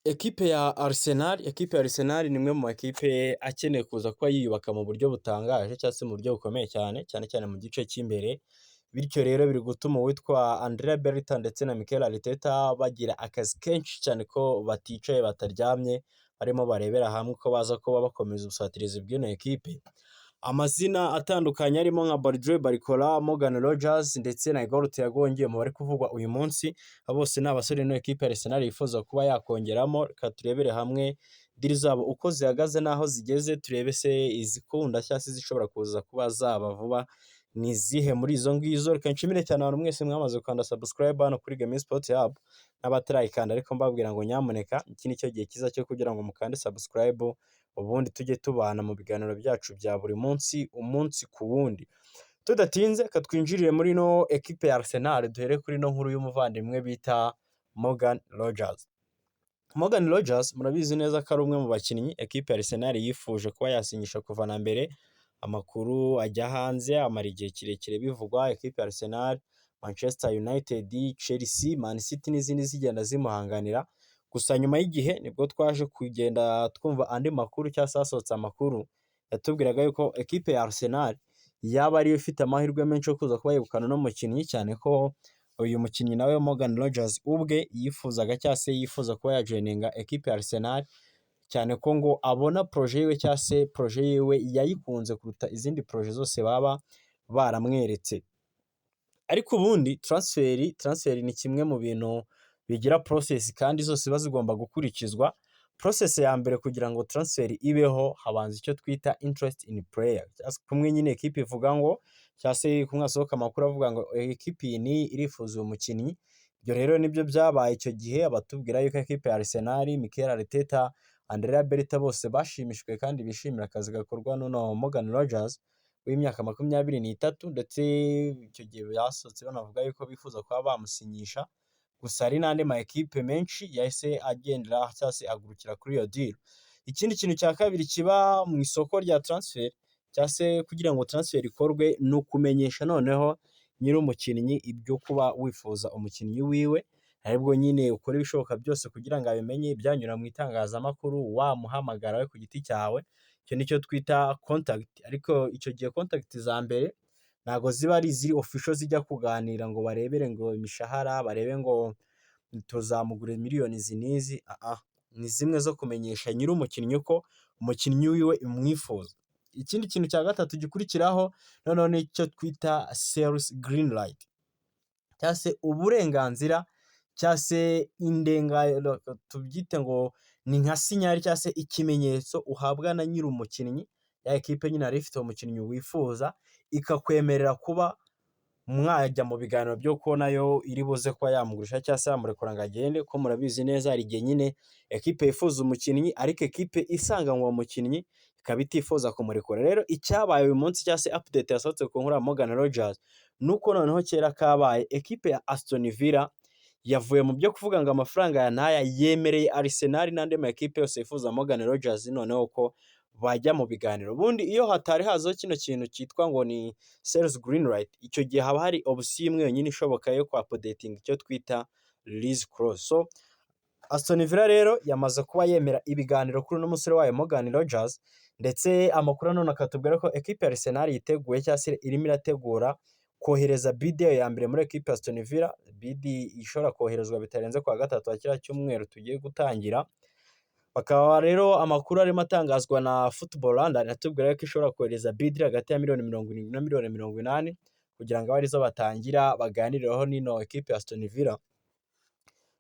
Ekipe ya Arsenal ni imwe mu makipe akeneye kuza kuba yiyubaka mu buryo butangaje cyangwa se mu buryo bukomeye cyane, cyane cyane mu gice cy'imbere. Bityo rero biri gutuma uwitwa Andrea Berta ndetse na Mikel Arteta bagira akazi kenshi cyane, ko baticaye bataryamye, barimo barebera hamwe uko baza kuba bakomeza ubusatirizi bw'ino ekipe. Amazina atandukanye arimo nka Bradley Barcola, Morgan Rogers ndetse na Igor Thiago wongeye mu bari kuvugwa uyu munsi, abo bose ni abasore ino ekipe ya Arsenal yifuza kuba yakongeramo. Reka turebere hamwe deal zabo uko zihagaze n'aho zigeze, turebe se izikunda cyangwa se izishobora kuza kuba zaba vuba ni izihe muri izo ngizo. Reka nshimire cyane abantu mwese mwamaze gukanda subscribe hano kuri Game Sport Hub, n'abatarayikanda ariko mbabwira ngo nyamuneka iki ni cyo gihe cyiza cyo kugira ngo mukande subscribe, ubundi tujye tubana mu biganiro byacu bya buri munsi, umunsi ku wundi. Tudatinze, reka twinjirire muri ino ekipe ya Arsenal, duhere kuri ino nkuru y'umuvandimwe bita Morgan Rogers. Morgan Rogers murabizi neza ko ari umwe mu bakinnyi ekipe ya Arsenal yifuje kuba yasinyisha kuva na mbere. Amakuru ajya hanze amara igihe kirekire bivugwa, ekipe ya Arsenal, Manchester United, Chelsea, Man City n'izindi zigenda zimuhanganira. Gusa nyuma y'igihe nibwo twaje kugenda twumva andi makuru cyangwa se hasohotse amakuru yatubwiraga yuko ekipe ya Arsenal yaba ariyo ifite amahirwe menshi yo kuza kuba yegukana uno mukinnyi, cyane ko uyu mukinnyi nawe Morgan Rogers ubwe yifuzaga cyangwa se yifuza kuba yajoininga ekipe ya Arsenal, cyane ko ngo abona projet yiwe cyangwa se projet yiwe yayikunze kuruta izindi projet zose baba baramweretse. Ariko ubundi transfer ni kimwe mu bintu bigira process kandi zose ziba zigomba gukurikizwa. Process ya mbere kugira ngo transfer ibeho, habanza icyo twita interest in player, kumwe nyine ekipe ivuga ngo, cyangwa se kumwe hasohoka amakuru avuga ngo ekipe iyi n'iyi irifuza uyu mukinnyi. Ibyo rero nibyo byabaye icyo gihe, abatubwira yuko ekipe ya Arsenal, Mikel Arteta, Andrea Berta bose bashimishijwe kandi bishimira akazi gakorwa n'uno Morgan Rogers w'imyaka 23, ndetse icyo gihe basohotse banavuga yuko bifuza kuba bamusinyisha. Gusa hari n'andi ma ekipe menshi yahise agendera cyangwa se agurukira kuri iyo deal. Ikindi kintu cya kabiri kiba mu isoko rya transfer cyangwa se kugira ngo transfer ikorwe, ni ukumenyesha noneho nyir'umukinnyi ibyo kuba wifuza umukinnyi wiwe, aribwo nyine ukora ibishoboka byose kugira ngo abimenye, byanyura mu itangazamakuru, wamuhamagara we ku giti cyawe, icyo nicyo twita contact. Ariko icyo gihe contact za mbere ntabwo ziba ari iziri official zijya kuganira ngo barebere ngo imishahara, barebe ngo tuzamugura miliyoni izi n'izi, ni zimwe zo kumenyesha nyir'umukinnyi ko umukinnyi wiwe umwifuza. Ikindi kintu cya gatatu gikurikiraho noneho ni icyo twita sales green light, cyangwa se uburenganzira cyangwa se indenga, tubyite ngo ni nka signal cyangwa se ikimenyetso uhabwa na nyir'umukinnyi, ya ekipe nyine yari ifite umukinnyi wifuza, ikakwemerera kuba mwajya mu biganiro byo ko nayo iri buze kuba yamugurisha cyangwa se yamurekura ngo agende, kuko murabizi neza hari igihe nyine ekipe yifuza umukinnyi ariko ekipe isanganywe uwo mukinnyi ikaba itifuza kumurekura. Rero icyabaye uyu munsi cyangwa se update yasohotse ku nkuru ya Morgan Rogers, ni uko noneho kera kabaye ekipe ya Aston Villa yavuye mu byo kuvuga ngo amafaranga ya n'aya, yemereye Arsenal n'andi ma ekipe yose yifuza Morgan Rogers noneho ko bajya mu biganiro. Ubundi iyo hatari hazaho kino kintu cyitwa ngo ni sales green light, icyo gihe haba hari option imwe yonyine ishoboka yo kwa updating icyo twita release clause. So Aston Villa rero yamaze kuba yemera ibiganiro kuri uno musore wayo Morgan Rogers, ndetse amakuru nanone akatubwira ko ekipe ya Arsenal yiteguye cyangwa se irimo irategura kohereza bid ya mbere muri ekipe ya Aston Villa, bid ishobora koherezwa bitarenze kuwa gatatu wa kiriya cyumweru tugiye gutangira. Bakaba rero amakuru arimo atangazwa na Football London atubwira ko ishobora kohereza bid hagati ya miliyoni 70 na miliyoni 80 kugira ngo abe arizo batangira baganireho n'ino ekipe ya Aston Villa.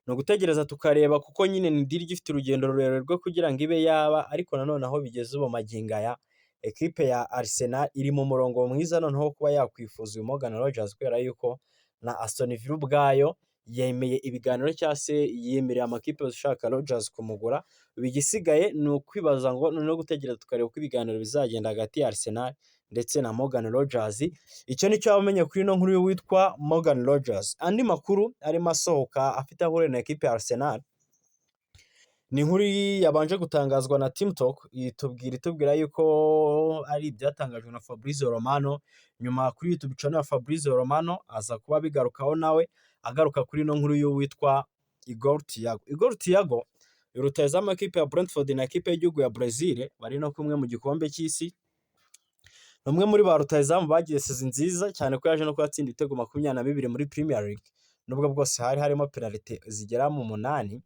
Ni ugutegereza tukareba, kuko nyine ni deal igifite urugendo rurerure rwo kugira ngo ibe yaba, ariko nanone aho bigeze ubu magingo aya, ekipe ya Arsenal iri mu murongo mwiza noneho kuba yakwifuza uyu Morgan Rogers, kubera yuko na Aston Villa ubwayo yemeye ibiganiro cyangwa se yemereye amakipe yose ashaka Rogers kumugura. Ubu igisigaye ni ukwibaza ngo no gutegereza tukareba uko ibiganiro bizagenda hagati ya Arsenal ndetse na Morgan Rogers. Icyo nicyo waba umenye kuri ino nkuru y'uwitwa Morgan Rogers. Andi makuru arimo asohoka afite aho ahuriye na ekipe ya Arsenal ni inkuru yabanje gutangazwa na Team Talk, itubwira yuko ari ibyatangajwe na Fabrizio Romano. Nyuma kuri YouTube channel ya Fabrizio Romano aza kuba abigarukaho nawe, agaruka kuri ino nkuru y'uwitwa Igor Thiago. Igor Thiago, Uyu rutahizamu w'ikipe ya Brentford na ekipe y'igihugu ya Brazil bari no kumwe mu gikombe cy'isi, ni umwe muri ba rutahizamu bagize season nziza cyane ko yaje no kuba atsinda ibitego 22 muri Premier League, nubwo bwose hari harimo penalite zigera mu 8.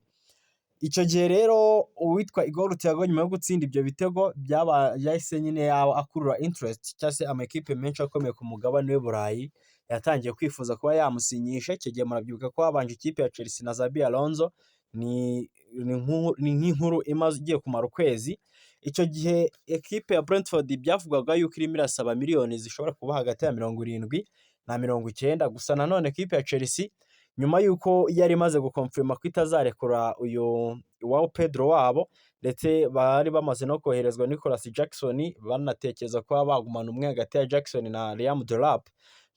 Icyo gihe rero uwitwa Igor Thiago, nyuma yo gutsinda ibyo bitego, byaba yahise nyine yaba akurura interest cyangwa se amakipe menshi akomeye ku mugabane w'i Burayi yatangiye kwifuza kuba yamusinyisha. Icyo gihe murabyibuka ko habanje ikipe ya Chelsea na Xabi Alonso, ni nk'inkuru imaze igiye kumara ukwezi. Icyo gihe ekipe ya Brentford byavugwaga yuko irimo irasaba miliyoni zishobora kuba hagati ya 70 na 90. Gusa nanone ekipe ya Chelsea, nyuma y'uko yari imaze guconfirma ko itazarekura uyu Joao Pedro wabo, ndetse bari bamaze no koherezwa Nicolas Jackson, banatekereza kuba bagumana umwe hagati ya Jackson na Liam Delap,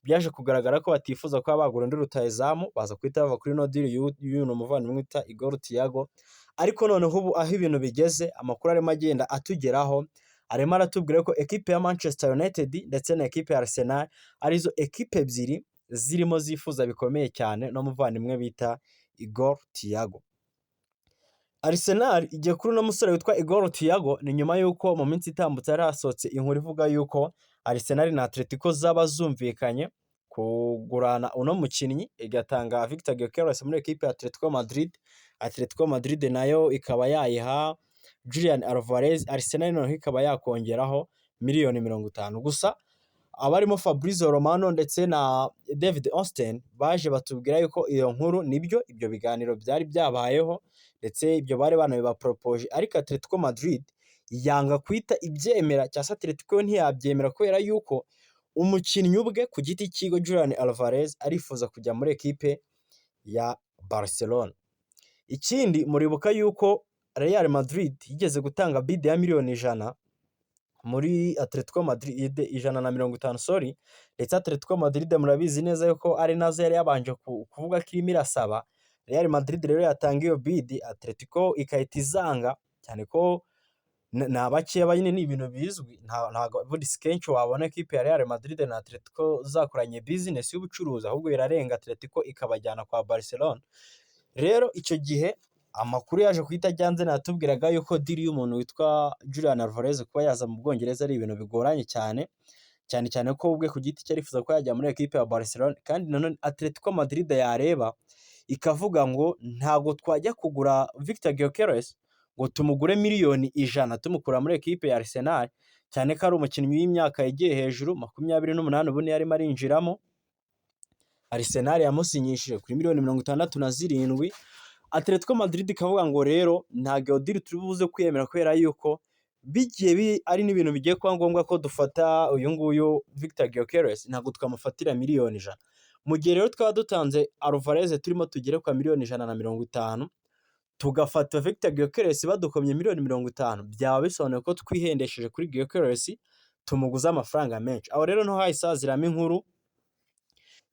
byaje kugaragara ko batifuza kuba bagura undi rutahizamu, baza guhita bava kuri ino deal y'uyu muvandimwe wita Igor Thiago. Ariko noneho ubu aho ibintu bigeze, amakuru arimo agenda atugeraho arimo aratubwira ko ekipe ya Manchester United ndetse na ekipe ya Arsenal arizo ekipe ebyiri zirimo zifuza bikomeye cyane n'umuvandimwe bita Igor Thiago. Arsenal igiye kuri uno musore witwa Igor Thiago ni nyuma y'uko mu minsi itambutse hari hasohotse inkuru ivuga y'uko Arsenal na Atletico zaba zumvikanye kugurana uno mukinnyi, igatanga Victor Gyökeres muri ekipe ya Atletico Madrid, Atletico Madrid nayo ikaba yayiha Julian Alvarez, Arsenal noneho ikaba yakongeraho miliyoni 50. Gusa abarimo Fabrizio Romano ndetse na David Ornstein baje batubwira yuko iyo nkuru nibyo, ibyo biganiro byari byabayeho, ndetse ibyo bari banabibaporopoje, ariko Atletico Madrid yanga guhita ibyemera, cyangwa se Atletico ntiyabyemera kubera yuko umukinnyi ubwe ku giti cyiwe Julian Alvarez arifuza kujya muri ekipe ya Barcelona. Ikindi, muribuka yuko Real Madrid yigeze gutanga bid ya miliyoni 100 muri Atletico Madrid, 150, sorry, ndetse Atletico Madrid murabizi neza yuko ari nazo yari yabanje kuvuga ko irimo irasaba. Real Madrid rero yatanga iyo bid, Atletico igahita izanga, cyane ko ni abakeba nyine, ni ibintu bizwi. Ntabwo ubundi si kenshi wabona ekipe ya Real Madrid na Atletico zakoranye business y'ubucuruzi, ahubwo irarenga Atletico ikabajyana kwa Barcelona. Rero icyo gihe amakuru yaje guhita ajya hanze natubwiraga yuko deal y'umuntu witwa Julian Alvarez kuba yaza mu Bwongereza ari ibintu bigoranye cyane, cyane cyane ko ubwe ku giti cye arifuza ko yajya muri ekipe ya Barcelona, kandi nanone Atletico Madrid yareba ikavuga ngo ntabwo twajya kugura Victor Gyökeres ngo tumugure miliyoni 100 tumukura muri ekipe ya Arsenal, cyane ko ari umukinnyi w'imyaka yagiye hejuru, 28 ubu niyo arimo arinjiramo. Arsenal yamusinyishije kuri miliyoni 67. Atletico Madrid ikavuga ngo rero ntabwo iyo deal turi buze kwiyemera, kubera yuko bigiye ari n'ibintu bigiye kuba ngombwa ko dufata uyu nguyu Victor Gyökeres, ntabwo twamufatira miliyoni 100. Mu gihe rero twaba dutanze Alvarez turimo tugere kwa miliyoni 150, tugafata Victor Gyökeres badukomye miliyoni 50, byaba bisobanuye ko twihendesheje kuri Gyökeres, tumuguze amafaranga menshi. Aho rero niho hahise haziramo inkuru,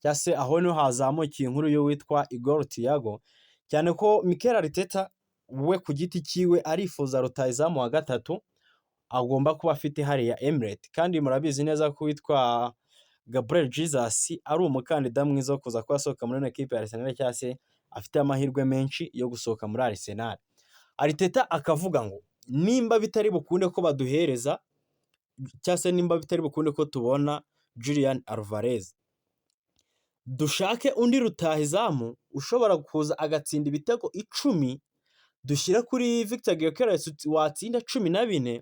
cyangwa se aho niho hazamukiye inkuru y'uwitwa Igor Thiago, cyane ko Mikel Arteta we ku giti cyiwe arifuza rutahizamu wa gatatu agomba kuba afite hariya Emirates, kandi murabizi neza ko uwitwa Gabriel Jesus ari umukandida mwiza wo kuza kuba asohoka muri ino ekipe ya Arsenal, cyangwa se afite amahirwe menshi yo gusohoka muri Arsenal. Arteta akavuga ngo nimba bitari bukunde ko baduhereza, cyangwa se nimba bitari bukunde ko tubona Julian Alvarez, dushake undi rutahizamu ushobora kuza agatsinda ibitego 10, dushyire kuri Victor Gyökeres watsinda 14,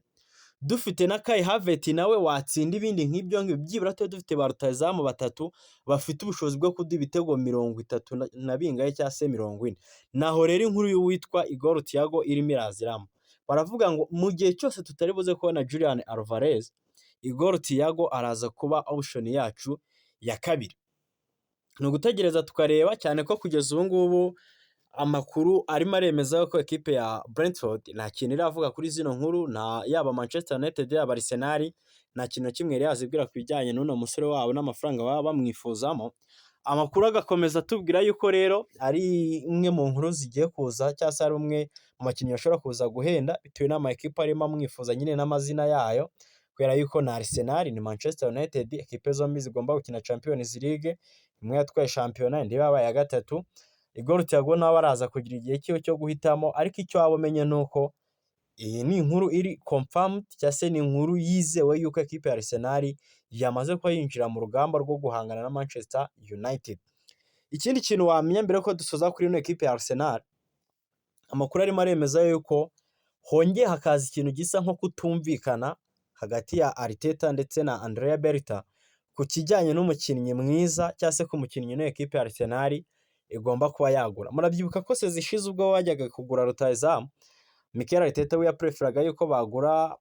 dufite na Kai Havertz nawe watsinda ibindi nk'ibyo ngibyo, byibura tube dufite ba rutahizamu batatu bafite ubushobozi bwo kuduha ibitego 30 na bingahe cyangwa se 40. Naho rero inkuru y'uwitwa Igor Thiago irimo iraziramo. Baravuga ngo mu gihe cyose tutari buze kubona Julian Alvarez, Igor Thiago araza kuba option yacu ya kabiri. Ni ugutegereza tukareba, cyane ko kugeza ubu ngubu amakuru arimo aremeza ko ekipe ya Brentford nta kintu iravuga kuri zino nkuru, nta yaba Manchester United, yaba Arsenal, nta kintu na kimwe yari yazibwira ku bijyanye n'uno musore wabo n'amafaranga baba bamwifuzamo. Amakuru agakomeza atubwira yuko rero ari imwe mu nkuru zigiye kuza, cyangwa se ari umwe mu bakinnyi bashobora kuza guhenda bitewe n'ama ekipe arimo amwifuza nyine n'amazina yayo, kubera yuko na Arsenal ni Manchester United, ekipe zombi zigomba gukina Champions League, imwe yatwaye shampiyona, indi yabaye iya gatatu. Igor Thiago nawe araza kugira igihe cyiwe cyo guhitamo, ariko icyo waba umenye ni uko iyi ni inkuru iri confirmed, cyangwa se ni inkuru yizewe yuko ekipe ya Arsenal yamaze kuba yinjira mu rugamba rwo guhangana na Manchester United. Ikindi kintu wamenya mbere yuko dusoza kuri ino ekipe ya Arsenal, amakuru arimo aremeza yuko hongeye hakaza ikintu gisa nko kutumvikana hagati ya Arteta ndetse na Andrea Berta ku kijyanye n'umukinnyi mwiza, cyangwa se ku mukinnyi ino ekipe ya Arsenal igomba kuba yagura. Murabyibuka ko saison ishize ubwo bajyaga kugura rutahizamu, Mikel Arteta we yapreferaga yuko bagura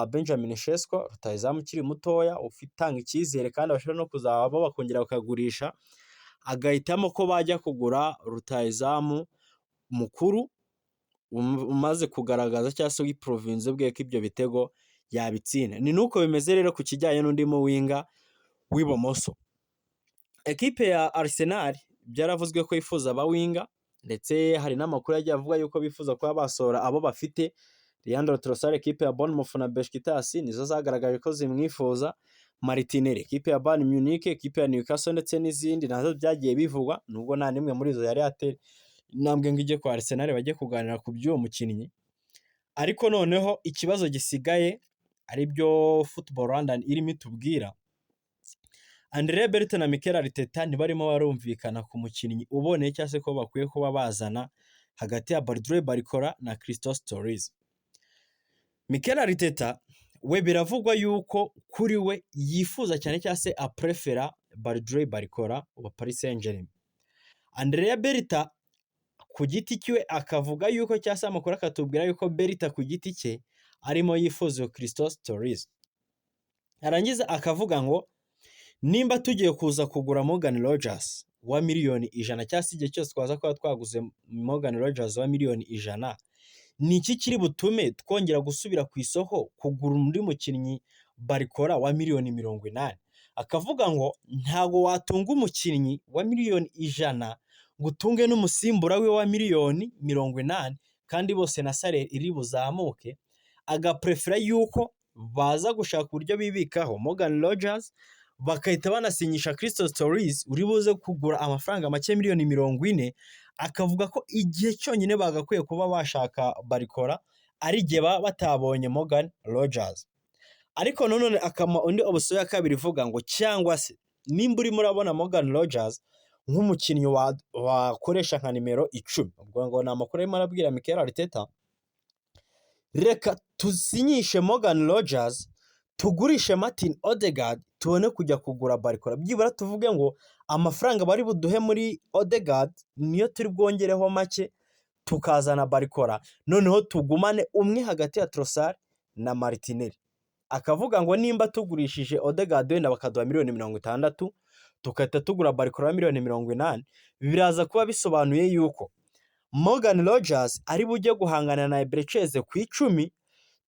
Benjamin Sesko, rutahizamu ukiri mutoya utanga icyizere kandi bashobora no kuzaba bakongera bakagurisha, agahitamo ko bajya kugura rutahizamu mukuru umaze kugaragaza cyangwa se wiprovinze ubwe ko ibyo bitego yabitsinda. Ni nuko bimeze rero ku kijyanye n'undi mu winger w'ibumoso. Ekipe ya Arsenal byaravuzwe ko yifuza aba winger, ndetse hari n'amakuru yagiye avuga yuko bifuza kuba basohora abo bafite. Leandro Trossard, ekipe ya Bournemouth na Besiktas nizo zagaragaje ko zimwifuza. Martinelli, ekipe ya Bayern Munich, ekipe ya Newcastle ndetse n'izindi nazo byagiye bivugwa, nubwo nta n'imwe muri izo yari yatera intambwe ngo ijye kwa Arsenal bajye kuganira ku by'uwo mukinnyi. Ariko noneho ikibazo gisigaye, ari byo Football London irimo itubwira, Andrea Berta na Mikel Arteta ntibarimo barumvikana ku mukinnyi uboneye, cyangwa se ko bakwiye kuba bazana hagati ya Bradley Barcola na Christos Tzolis. Mikel Arteta we biravugwa yuko kuri we yifuza cyane, cyangwa se aprefera Bradley Barcola wa Paris Saint-Germain. Andrea Berta ku giti cye akavuga yuko, cyangwa se amakuru akatubwira yuko Berta ku giti cye arimo yifuza Christos Tzolis. Arangiza akavuga ngo nimba tugiye kuza kugura Morgan Rogers wa miliyoni 100, cyangwa se igihe cyose twaza kuba twaguze Morgan Rogers wa miliyoni 100, ni iki kiri butume twongera gusubira ku isoko kugura undi mukinnyi Barcola wa miliyoni 80? Akavuga ngo ntabwo watunga umukinnyi wa miliyoni 100 ngo utunge n'umusimbura we wa miliyoni 80, kandi bose na salaire iri buzamuke. Agaprefera yuko baza gushaka uburyo bibikaho Morgan Rogers, bagahita banasinyisha Christos Tzolis uri buze kugura amafaranga make, miliyoni 40. Akavuga ko igihe cyonyine bagakwiye kuba bashaka Barcola ari igihe baba batabonye Morgan Rogers. Ariko nanone akamuha undi option ya kabiri ivuga ngo cyangwa se nimba urimo urabona Morgan Rogers nk'umukinnyi wakoresha nka nimero 10, ubwo ngo ni amakuru arimo arabwira Mikel Arteta, reka tusinyishe Morgan Rogers, tugurishe Martin Odegaard, tubone kujya kugura Barcola. Byibura tuvuge ngo amafaranga bari buduhe muri Odegaard niyo turi bwongereho make tukazana Barcola, noneho tugumane umwe hagati ya Trossard na Martinelli. Akavuga ngo nimba tugurishije Odegaard wenda bakaduha miliyoni 60, tugahita tugura Barcola miliyoni 80, biraza kuba bisobanuye yuko Morgan Rogers ari bujye guhangana na Eberechi Eze ku 10,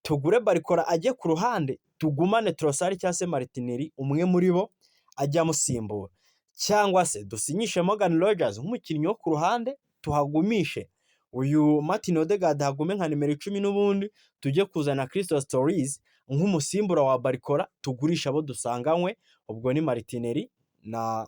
tugure Barcola ajye ku ruhande, tugumane Trossard cyangwa se Martinelli, umwe muri bo ajya amusimbura, cyangwa se dusinyishe Morgan Rogers nk'umukinnyi wo ku ruhande, tuhagumishe uyu Martin Odegaard hagume nka nimero 10, n'ubundi tujye kuzana Christos Tzolis nk'umusimbura wa Barcola, tugurisha abo dusanganywe, ubwo ni Martinelli na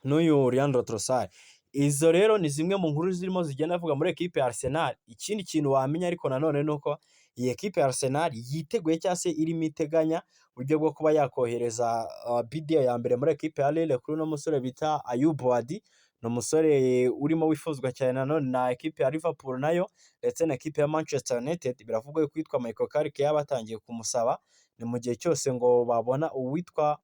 n'uyu Leandro Trossard. Izo rero ni zimwe mu nkuru zirimo zigenda avuga muri ekipe ya Arsenal. Ikindi kintu wamenya ariko nanone ni uko iyi ekipe ya Arsenal yiteguye, cyangwa se irimo iteganya uburyo bwo kuba yakohereza bid ya mbere muri ekipe ya Lille kuri uno musore bita Ayyoub Bouaddi. Ni umusore urimo wifuzwa cyane nanone na ekipe ya Liverpool nayo ndetse na ekipe ya Manchester United. Biravugwa ko uwitwa Michael Carrick yaba atangiye kumusaba, ni mu gihe cyose ngo babona uwitwa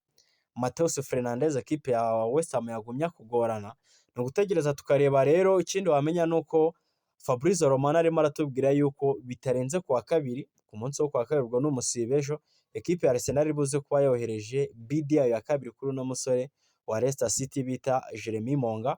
Mateus Fernandes ekipe ya West Ham yagumya kugorana. Ni ugutegereza tukareba rero. Ikindi wamenya ni uko Fabrizio Romano arimo aratubwira yuko bitarenze kuwa kabiri, ku munsi wo kuwa kabiri, ubwo ni umusibe ejo, ekipe ya Arsenal iri buze kuba yohereje bid yayo ya kabiri kuri uno musore wa Leicester City bita Jeremy Monga.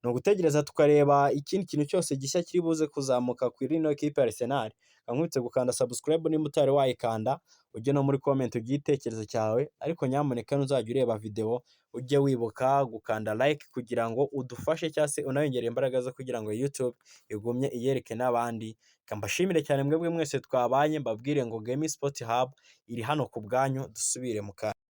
Ni ugutegereza tukareba ikindi kintu cyose gishya kiri buze kuzamuka kuri ino ekipe ya Arsenal. Nkwibutse gukanda subscribe nimba utari wayikanda, ujye no muri comment ugire igitekerezo cyawe, ariko nyamuneka nuzajya ureba video ujye wibuka gukanda like kugira ngo udufashe, cyangwa se unayongere imbaraga zo kugira ngo YouTube igumye iyereke n'abandi. Reka mbashimire cyane mwebwe mwese twabanye, mbabwire ngo Game Sport Hub iri hano ku bwanyu, dusubire mu kanya.